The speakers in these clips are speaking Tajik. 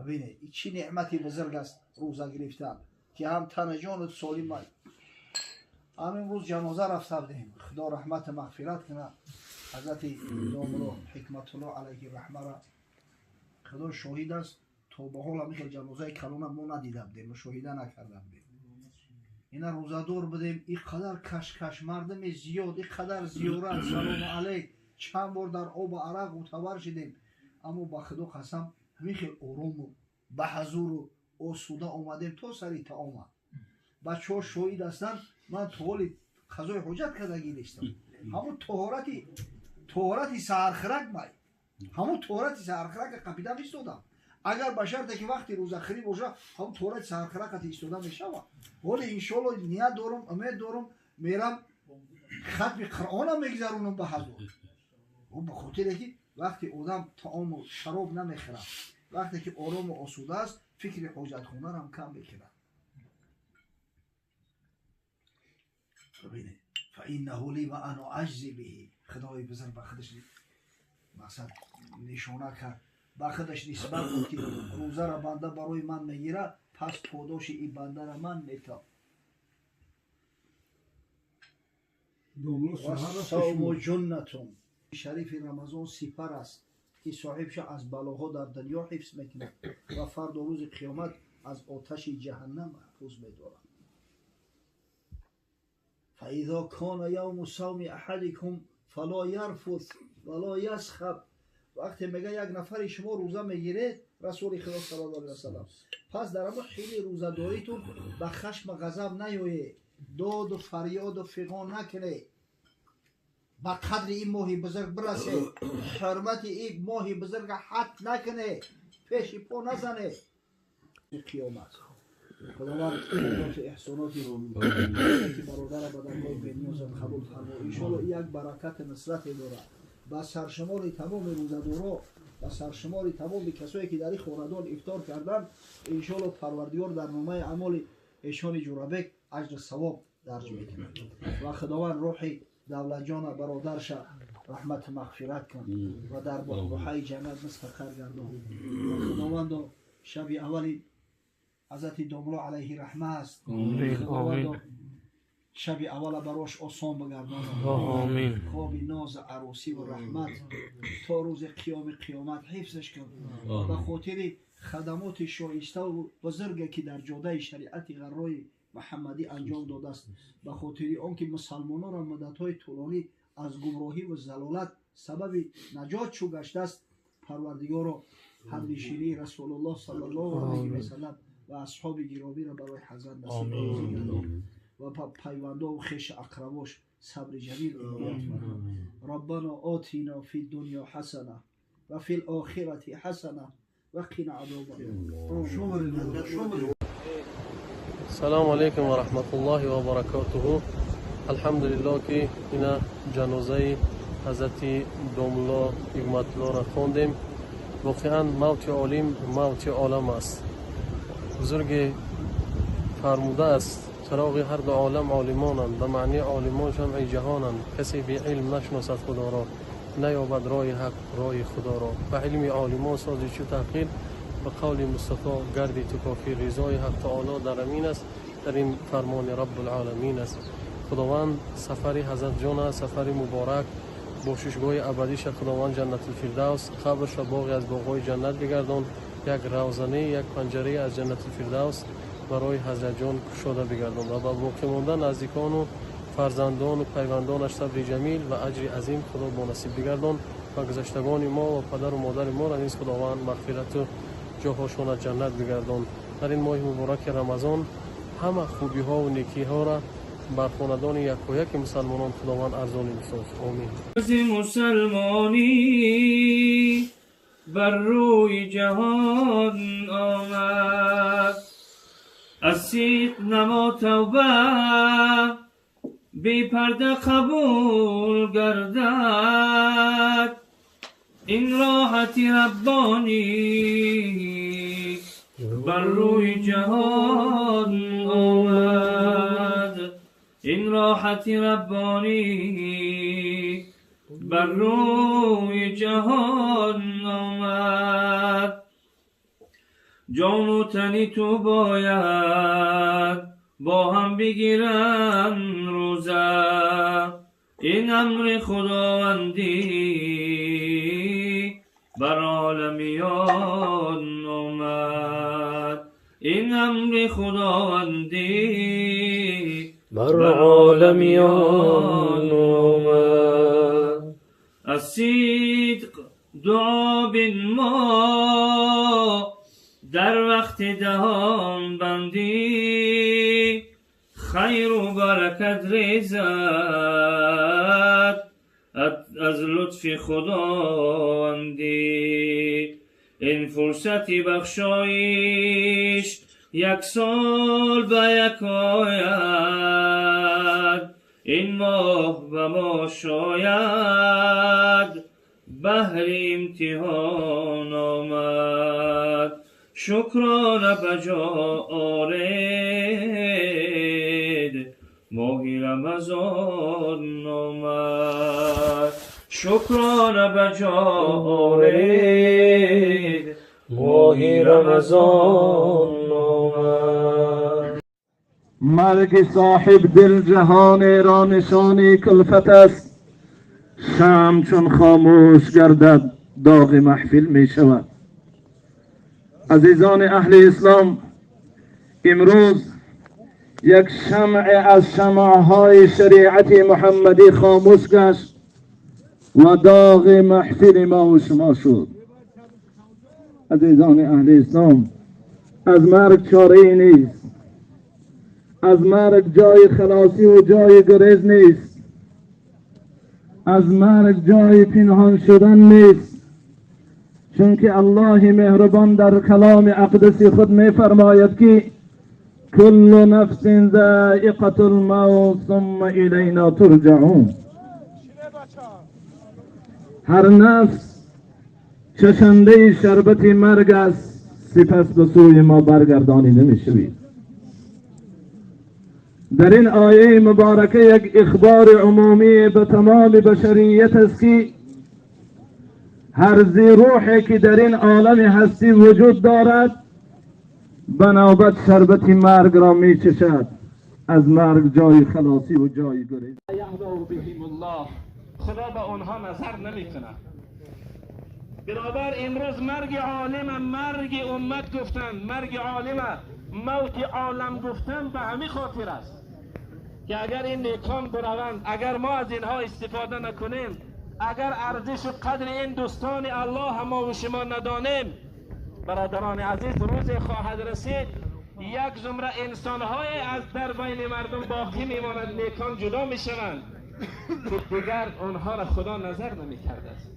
Бибинед, чӣ неъмати бузург аст рӯза гирифтан, ки ҳам тана ҷонат солим аст. Ҳам имрӯз ҷаноза рафта будем. Худо раҳмату мағфират кунад ҳазрати домулло Ҳикматулло алайҳи раҳмара. Худо шоҳид аст, то ба ҳол ҳамин хел ҷанозаи калона мо надида будем, мушоҳида накарда будем. Ина рӯзадор будем, ин қадар кашкаш, мардуми зиёд, ин қадар зиёрат, салому алайк, чанд бор дар обу арақ мутавар шидем, аммо ба Худо қасам ҳамин хел орому ба ҳазуру осуда омадем то сари таома. Бачаҳо шоҳид ҳастанд, ман то ҳоли қазои ҳоҷат кардагӣ нестам. Ҳамун тоҳорати саҳархирак май, ҳамун тоҳорати саҳархирака қапида мистодам. Агар ба шарте ки вақти рӯзахӯрӣ боша, ҳамун тоҳорати саҳархиракати истода мешавад. Ҳоле иншоалло ният дорум, умед дорум, мерам хатми Қуръонам мегзаронам ба ҳазур. Ба хотире ки вақти одам таому шароб намехӯрад, вақте ки орому осуда аст, фикри ҳоҷатхонарам кам мекунад. Бибинед, фаиннаҳу ли ва ана аҷзи биҳи. Худои бузург ба худаш мақсад нишона кард, ба худаш нисбат дод, ки рӯзара банда барои ман мегирад, пас подоши ин бандара ман метавам. Вассавму ҷуннатун. Шарифи Рамазон сипар аст, ки соҳибша аз балоҳо дар дунё ҳифз мекунад ва фардо рӯзи қиёмат аз оташи ҷаҳаннам маҳфуз медорад. فإذا كان يوم صوم أحدكم فلا يرفث ولا يصخب. وقتی میگه یک نفری شما روزه میگیرید، رسول خدا صلی الله علیه و سلم، پس در اما خیلی روزه داریتون به خشم و غضب نیایید، داد و فریاد و فغان نکنید، ба қадри ин моҳи бузург бирасед, ҳурмати ин моҳи бузурга ҳад накунед, пеши по назанед. Қиёмат Худованд хайроти эҳсоноти бародара ба даргоҳи бениёзат қабул фармо. Иншоалло як баракати нусрате дорад ба саршумори тамоми рӯзадоро, ба саршумори тамоми касое ки дар ин хонадон ифтор карданд. Иншоалло Парвардигор дар номаи амоли эшони Ҷурабек аҷру савоб дарҷ мекунад ва Худованд рӯҳи давлатҷона бародарша раҳмату мағфират кун ва дар буҳбуҳаи ҷаннат мустақар гардон. Ва Худовандо шаби аввали ҳазрати домло алайҳи раҳма аст, Худовандо шаби аввала барош осон бигардон, хоби ноз арӯсӣ ва раҳмат то рӯзи қиёми қиёмат ҳифзаш кун. Ба хотири хадамоти шоиставу бузурге ки дар ҷодаи шариати ғаррои Муҳаммадӣ анҷом додааст, ба хотири он ки мусалмононро муддатҳои тӯлонӣ аз гумроҳӣ ва залолат сабаби наҷот чӯ гаштааст, Парвардигоро ҳамнишинии Расулуллоҳ саллаллоҳу алайҳи васаллам ва асҳоби гиромиро барои ҳазрат насиб гардон ва пайвандову хешу ақрабош сабри ҷамил иноят фармо. Раббано отино фи дунё ҳасана ва фи лохирати ҳасана ва қина азоба. Салому алайкум ва раҳматуллоҳи ва баракотуҳу. Алҳамдулиллоҳ, ки ина ҷанозаи ҳазрати домулло Ҳикматуллоро хондем. Воқеан мавти олим мавти олам аст. Бузурге фармудааст: чароғи ҳар ду олам олимонанд, ба маънии олимон шамъи ҷаҳонанд. Касе беилм нашиносад Худоро, наёбад роҳи ҳақ роҳи Худоро. Ба илми олимон сози чӯ таҳқир, ба қавли Мустафо гарди ту кофир. Ризои ҳақ таоло дар амин аст, дар ин фармони Раббулоламин аст. Худованд сафари ҳазратҷона сафари муборак, бошишгоҳи абадиша Худованд Ҷаннатулфирдавс, қабрша боғе аз боғҳои ҷаннат бигардон, як равзане, як панҷарае аз Ҷаннатулфирдавс барои ҳазратҷон кушода бигардон ва ба боқӣ монда наздикону фарзандону пайвандонаш сабри ҷамил ва аҷри азим Худо бонасиб бигардон ва гузаштагони мо ва падару модари моро низ Худованд мағфирату ҷоҳошона ҷаннат бигардон. Дар ин моҳи мубораки Рамазон ҳама хубиҳову некиҳоро бар хонадони якояки мусалмонон Худованд арзонӣ бисоз. Омин. Мусалмонӣ бар рӯи ҷаҳон омад, аз сиқ намо тавба бепарда қабул гардад. Ин роҳати раббонӣ бар рӯи ҷаҳон омад, ин роҳати раббонӣ бар рӯи ҷаҳон омад. جان و تنی تو باید با هم بگیرن روزه. این امر خداوندی بر عالمیان آمد. این امر خداوندی بر عالمیان آمد. از صدق دعا بین ما در وقت دهان بندی، خیر و برکت ریزد از لطف خداوندی. این فرصت بخشایش یک سال به یک آید، این ماه به ما شاید بهر امتحان آمد. شکرانه به جا آرید ماه رمضان آمد. شکرانه به جا آرید ماه رمضان آمد. مرگ صاحب دل جهان را نشانی کلفت است، شمع چون خاموش گردد داغ محفل می شود. عزیزان اهل اسلام، امروز یک شمع از شمعهای شریعت محمدی خاموش گشت و داغ محفل ما و شما شد. عزیزان اهل اسلام، از مرگ چاره ای نیست، از مرگ جای خلاصی و جای گریز نیست، از مرگ جای پنهان شدن نیست، چون که الله مهربان در کلام اقدس خود می فرماید که کل نفس ذائقة الموت ثم الینا ترجعون. هر نفس چشنده شربت مرگ است، سپس به سوی ما برگردانیده می شوید. در این آیه مبارکه یک اخبار عمومی به تمام بشریت است که هر ذی روحی که در این عالم هستی وجود دارد به نوبت شربت مرگ را می چشد. از مرگ جای خلاصی و جای گریز. بهم الله، خدا به آنها نظر نمی کند. برابر امروز مرگ عالم مرگ امت گفتن، مرگ عالم موت عالم گفتن به همین خاطر است که اگر این نیکان بروند، اگر ما از اینها استفاده نکنیم، اگر ارزش و قدر این دوستان الله ما و شما ندانیم، برادران عزیز، روز خواهد رسید یک زمره انسان‌های از در بین مردم باقی میماند، نیکان جدا میشوند که دیگر آنها را خدا نظر نمیکرده است.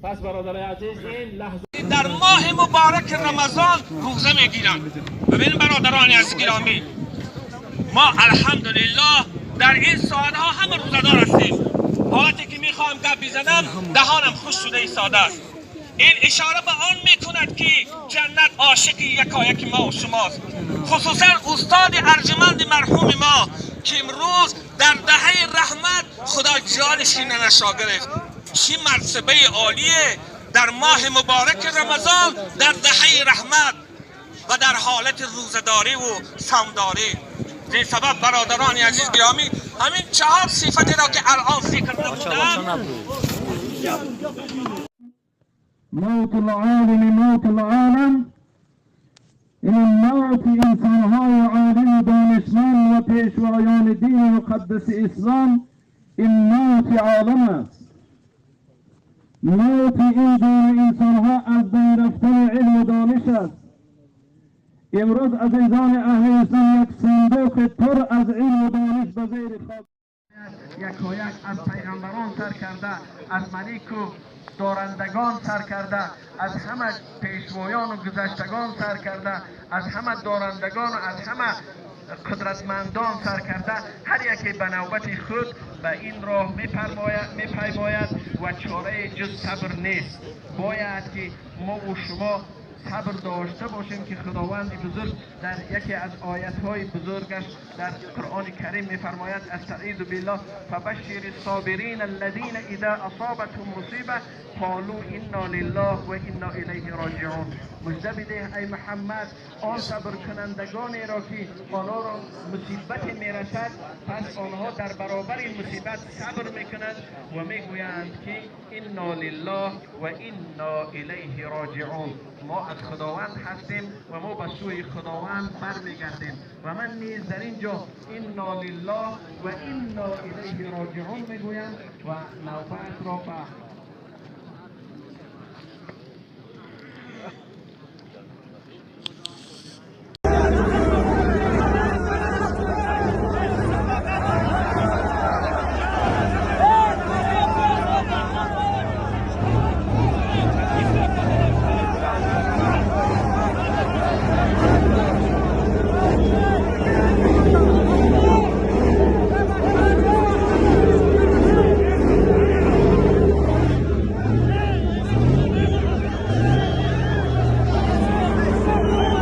پس برادران عزیز، این لحظه در ماه مبارک رمضان روزه میگیرند. ببین برادران عزیز گرامی، ما الحمدلله در این ساعتها همه روزه‌دار هستیم. حالتی که میخواهم گپ بزنم دهانم خوش شده ایستاده است. این اشاره به آن میکند که جنت عاشق یکایک ما و شماست، خصوصا استاد ارجمند مرحوم ما که امروز در دهه رحمت خدا جانش ننشا گرفت. چه مرتبه عالیه در ماه مبارک رمضان در دهه رحمت و در حالت روزه‌داری و صومداری. این سبب برادران عزیز گرامی، همین چهار صفتی را که الان ذکر نمودم. موت العالم موت العالم، این موت انسانهای عالم و دانشمند و پیشوایان دین مقدس اسلام، این موت عالم است. موت این دین انسانها از بین رفتن علم و دانش است. امروز عزیزان اهل اسلام یک صندوق پر از علم و دانش به زیر خاک یکایک از پیغمبران سر کرده، از ملک و دارندگان سر کرده، از همه پیشوایان و گذشتگان سر کرده، از همه دارندگان و از همه قدرتمندان سر کرده، هر یکی به نوبت خود به این راه میپیماید و چاره جز صبر نیست. باید که ما و شما صبر داشته باشیم که خداوند بزرگ در یکی از آیت‌های بزرگش در قرآن کریم می‌فرماید: استعیذ بالله فبشر الصابرین الذین اذا اصابتهم مصیبه قالوا انا لله و انا الیه راجعون. مژده بده ای محمد آن صبر کنندگانی را که آنها را مصیبت میرسد، پس آنها در برابر این مصیبت صبر میکنند و میگویند که انا لله و انا الیه راجعون. ما از خداوند هستیم و ما به سوی خداوند برمیگردیم. و من نیز در اینجا انا لله و انا الیه راجعون میگویم و نوبت را به